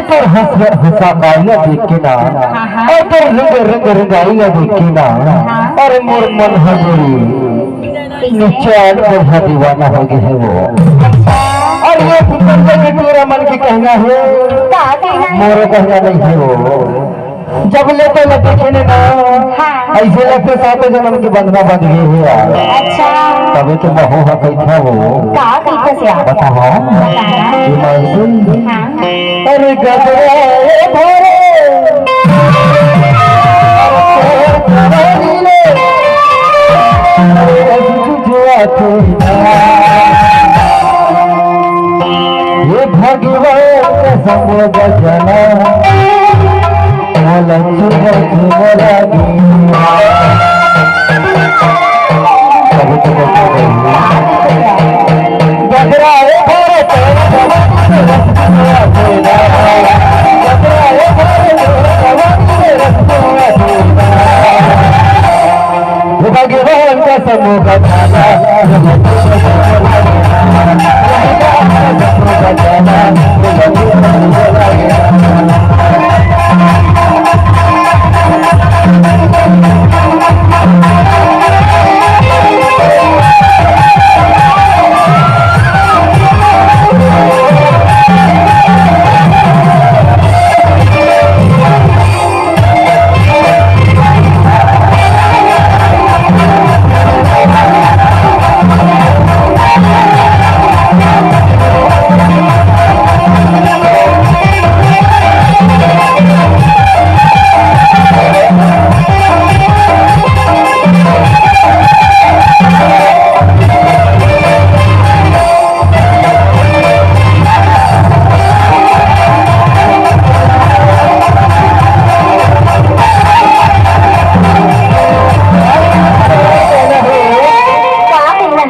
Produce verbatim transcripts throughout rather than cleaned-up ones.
तोर हंस हंसाई ला देख के ना, हाँ, हाँ। अउ तोर रंग रंग रंगाई ला देख के ना, हाँ। अरे मोर मन ह गोरी निचान बढ़िया दीवाना हो गए है वो। अउ ये भूपेंद्र जी, तोरा मन के कहना है, का कहना है? मोरो कहना नहीं है वो। जब ले तो मैं देखे ने ना, हाँ। ऐसे लगथे सात जन्म के बंधना बंध गए है यार। अच्छा। तबे तो महू ह कहिथा वो। का कहिथा से आप? बताओ। बताओ। ये मानसून। हाँ। अरे गजरा ए भोरे, अरे तोर जवानी ले, अरे जुआ तू। ये भगवान का समझ जना, मोला चुरा चुरा लागी।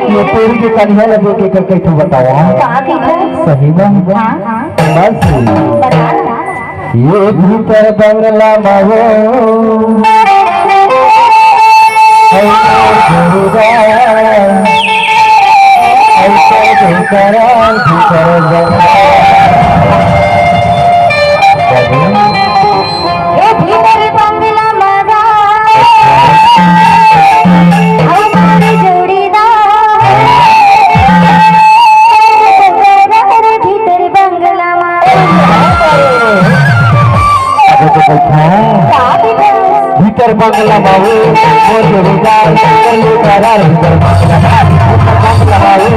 ये पूरी के कन्हैया लगे के करके तू बताओ। का कहिथे? सही में? हाँ, हाँ। बस। बता ना। ये भीतर बंगला मा वो। ऐ भीतर बंगला। ए भीतर बंगला मा गा, हमार जोड़ीदार। अरे भीतर बंगला मा। अबे तो बैठा है। का बैठा है? भीतर बंगला मा वो, मोर जोड़ीदार, कर ले करार, भीतर बंगला मा वो।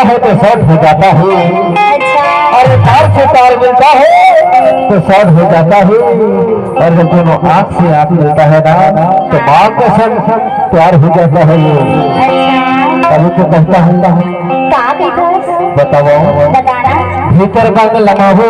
है तो शॉर्ट हो जाता है। अच्छा। अरे तार से तार मिलता है तो शॉर्ट हो जाता है। और जब दोनों आंख से आंख मिलता है ना, तो माँ कसम प्यार हो जाता है। अच्छा। अभी तो कहता हूँ। का कहिथस? बताओ। बताना। भीतर बंग लमाहू।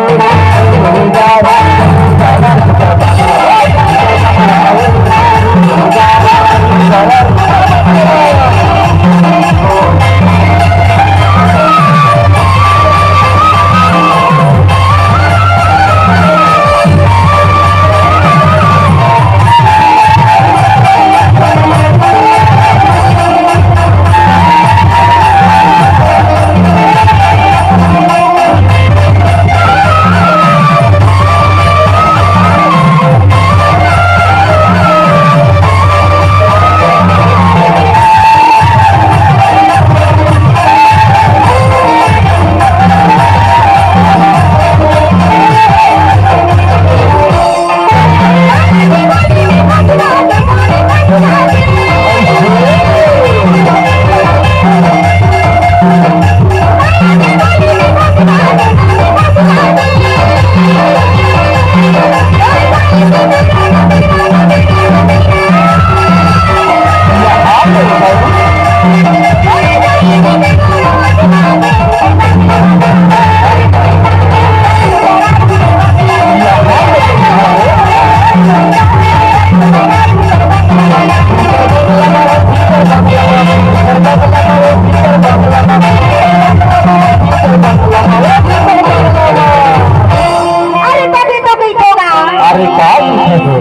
अरे तभी तो कहिथों गा। अरे का लिखे हो?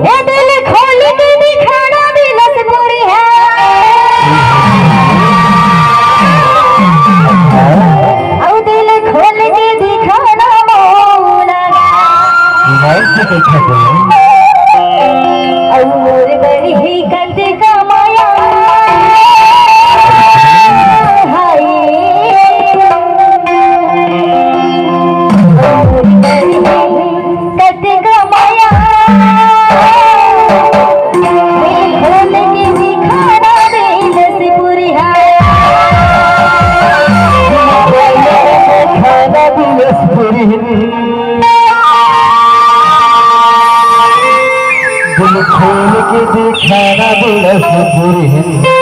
ए दिल खोल के दिखाना बिलसपुरी है। अउ दिल खोल के दिखाना मौला। नहीं से देखा तो। अउ मोर बड़ी ही कत कमाया। हाय। कत कमाया। दिल खोल के दिखाना बिलसपुरी है। खाना बिलसपुरी। दिल खोल के दिखाना बिलसपुरी।